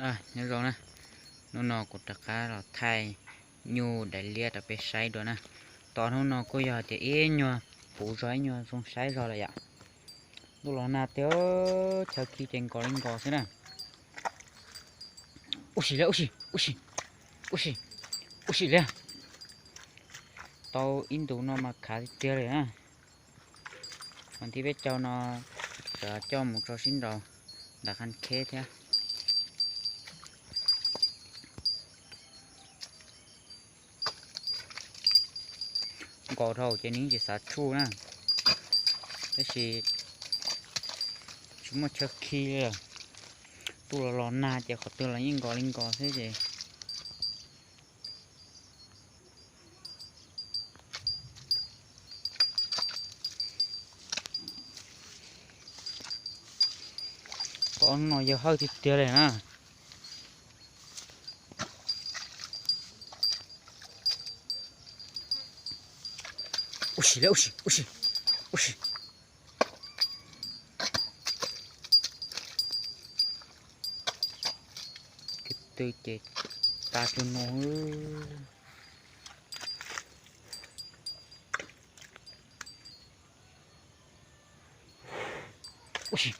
Nyob zoo na, hnub no kuv rov qab los thaij nyuj daim liab rau peb saib dua na. Tos hnub no kuj yog tias ib nyuag puv zog ib nyuag zoo saib zog lawm yom. Ntuj los nag tiag, chaw khi ces nkos li nkos xwb na. Ub sim li, ub sim, ub sim, ub sim, ub sim li. Tau ib ntus no mas khav tiag tiag li na. Vas thib peb caug no tseem coj mus tso sib nraus nram qab kheb thiab. Nkos dhau ces nws tsis xav tshuj na, tab sis tsis muaj chaw khi li. Ntuj los los nag ces qhov twg los yeej nkos li nkos xwb ces Qhov no yog hawj tiag tiag li na. Ub sim li, ub sim, ub sim, ub sim. Kib tw ces tas cuag no. Ub sim,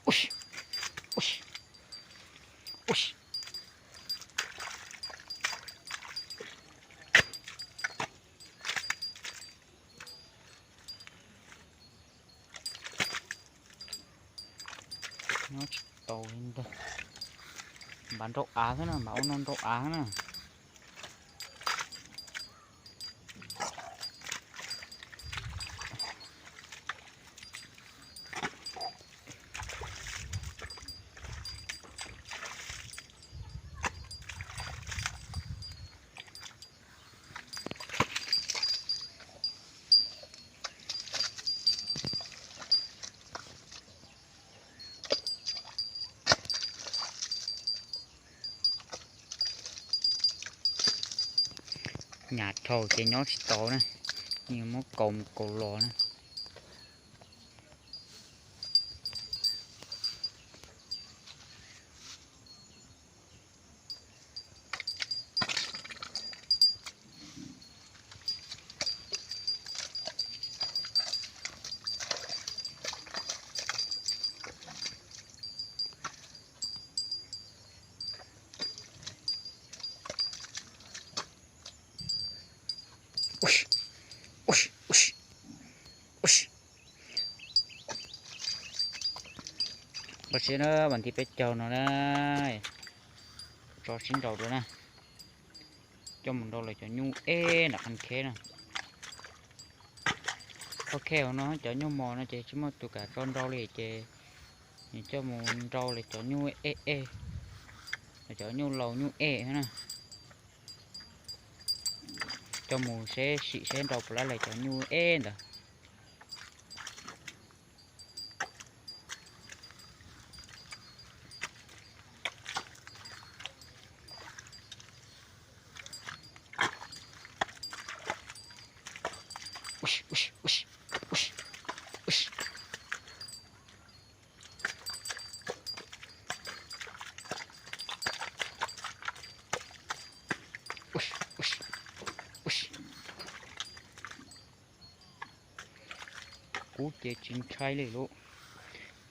ub sim, ub sim, ub sim. Nyob tsis tau li ntag. Npam nrau av xwb na, npam ua no nrau av xwb na. Nyam dhau ces nyob tsis tau na, yeej muab kaus mus kaus los na. Ua si, ua si, ua si. Los sis na, vas thib peb caug no na, tso sib nraus dua na, coj mus nrau lawv cov nyuj eb nram qab kheb na. Qhov kheb no cov nyuj mos no ces tsis muaj tus kam tso nrau li ces nws coj mus nrau lawv cov nyuj eb eb, lawv cov nyuj laus nyuj eb na. Coj mus seb sim seb nrau puas lab lawv cov nyuj eb ntawd. Kub ces tsis ntshai li lauj.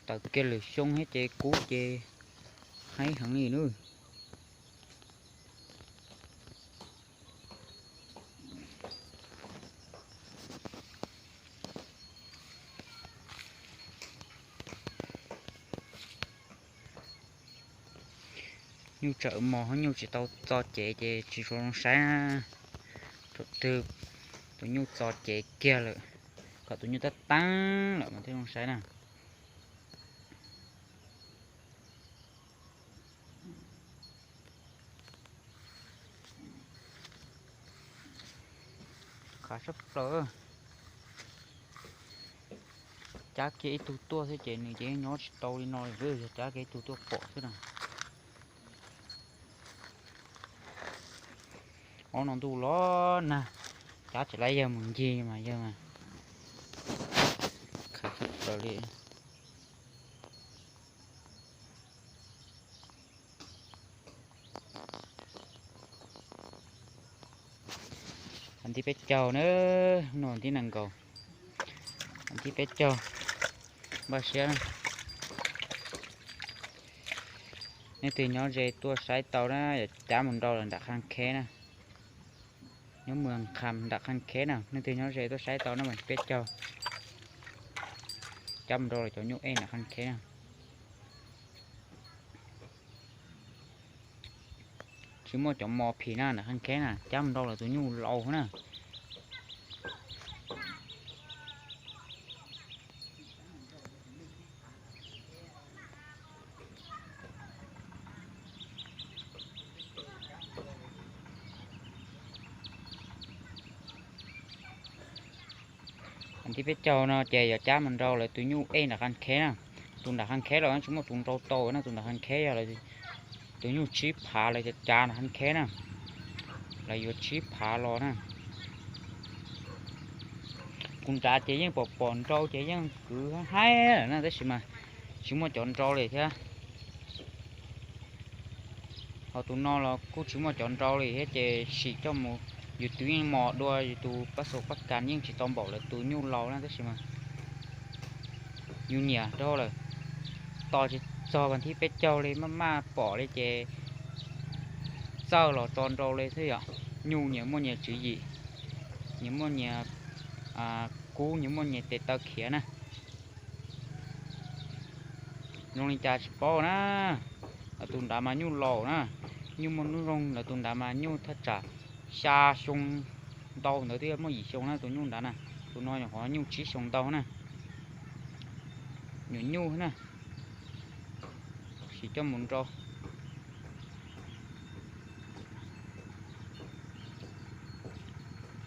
Tawm kiag lwm xyoo thiab ces kub ces haib heev li nawb. Nyuj tsawm mos hos nyuj tsis tau txo cev ces tsis tshua zoo saib na. Thaum twg tus nyuj txo cev kiag lawm, kom tus nyuj tab taab lawm mas thiaj zoo saib na. Khav sab plaws. Cab kiag ib tug tuaj xwb ces nws ces nyob tsis tau li no li, yog cab kiag ib tug tuaj pom xwb na. Ob no ntuj los nag, cab tsis laib yawg mus ncig mas yawg mas khav sab plaws li. Thib peb caug na, no thib nees nkaum, thib peb caug, npaj siab. Nej twg nyob ze tuaj saib tau na, yuav cab mus nrau lawm nram Khaj Kheb na. Nyob Moos Kham nram Khaj Kheb na, nej twg nyob ze tuaj saib tau na, mas thib peb caug. Cab mus nrau lawm cov nyuj ej nram Khaj Kheb na. Tsis muaj cov mos phim na nram Khaj Kheb na, cab mus nrau lawm tus nyuj laus na. Thib peb caug no ces yuav cab mus nrau lawv tus nyuj ej nram Khaj Kheb na. Tus nram Khaj Kheb los tsis muaj tus nrau tau na, tus nram Khaj Kheb yog tus nyuj tsib phav lawv cov cav nram Khaj Kheb na. Lawv yuav tsib phav los na. Kuv nrad ces yeej pom pom nrau ces yeej kwv haib lawm na, tab sis mas tsis muaj cov nrau li thiab. Ho tus no los kuj tsis muaj cov nrau li thiab ces sim coj mus, yus twv yeej mos dua, yus tus pab xaus pab kas yeej tsis tau npaum lawv tus nyuj laus na, tab sis mas yus nyiam rau lawm. Tos tsis txog vas thib peb caug li maj maj pom li ces txawj los tso nrau li xwb yom. Nyuj nyias muaj nyias tswv yim, nyias muaj nyias kub, nyias muaj nyias tes taw khiav na. Zoo li cas tsis paub na. Lawv tus nrad mas nyuj laus na, nyuj muaj hnub zoo, lawv tus nrad mas nyuj thaj tsam xya xyoo ntau ntawd twb muaj yim xyoo na tus nyuj nrad na. Tus no nyuam qhuav nyuj tsib xyoo ntau na. Nyuam nyuj na, sim coj mus nrau.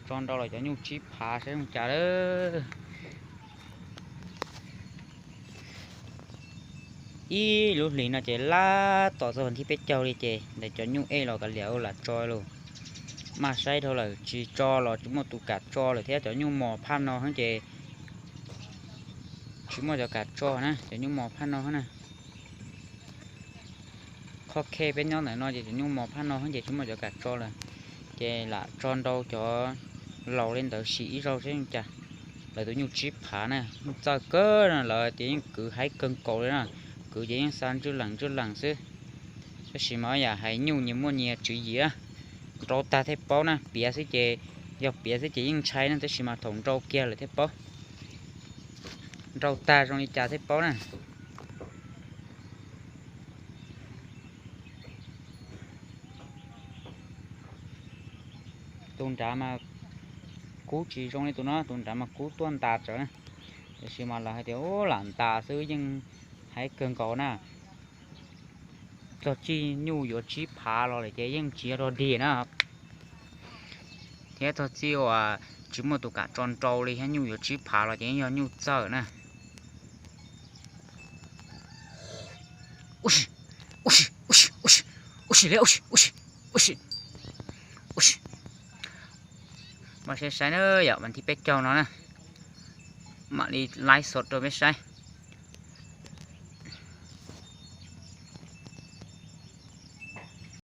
Tso nrau los cov nyuj tsib phav saib zoo cas lawm. Ib lub hlis no ces lab tom txog vas thib peb caug li ces ntawm cov nyuj ej los kav liam ua lam tso lawm. Maj saib dhau lawm, tsis tso los tsis muaj tus kam tso lawm thiab. Cov nyuj mos phaj no heev ces tsis muaj cov kam tso na, cov nyuj mos phaj no na. Qhov khej peb nyob ntawm no ces cov nyuj mos phaj no heev ces tsis muaj cov kam tso lawm. Ces lam tso nrau cov laus li ntawd sim ib zaug seb zoo cas. Lawv tus nyuj tsib phav na, nyuj txawj kawg na, lawv ces yeej kwv haib kawg nkaus li na. Kwv ces yeej xa ntswj lees ntswj lees xwb. Tab sis mas yam hais nyuj nyias muaj nyias tswv yim, nrau tag thiaj paub na, piav xwb ces, yog piav xwb ces yeej ntshai na, tab sis mas thaum nrau kiag lawm thiaj paub. Nrau tag zoo li cas thiaj paub na. Tus nrad mas kub tsis zoo li tus no, tus nrad mas kub tuaj ntas tsawv na. Tiam sis mas lawv hais tias lam ntas xwb yeej haib kawg nkaus na. Txog txij nyuj yuav tsib phav los lawm ces yeej tsis yog dog dig na. Thiab txog txij uas tsis muaj tus kam tso nrau li thiab nyuj yuav tsib phav los ces yeej yog nyuj txawj na. Mas saib saib na, yog vas thib peb caug no na, mam li laib xov rau peb saib.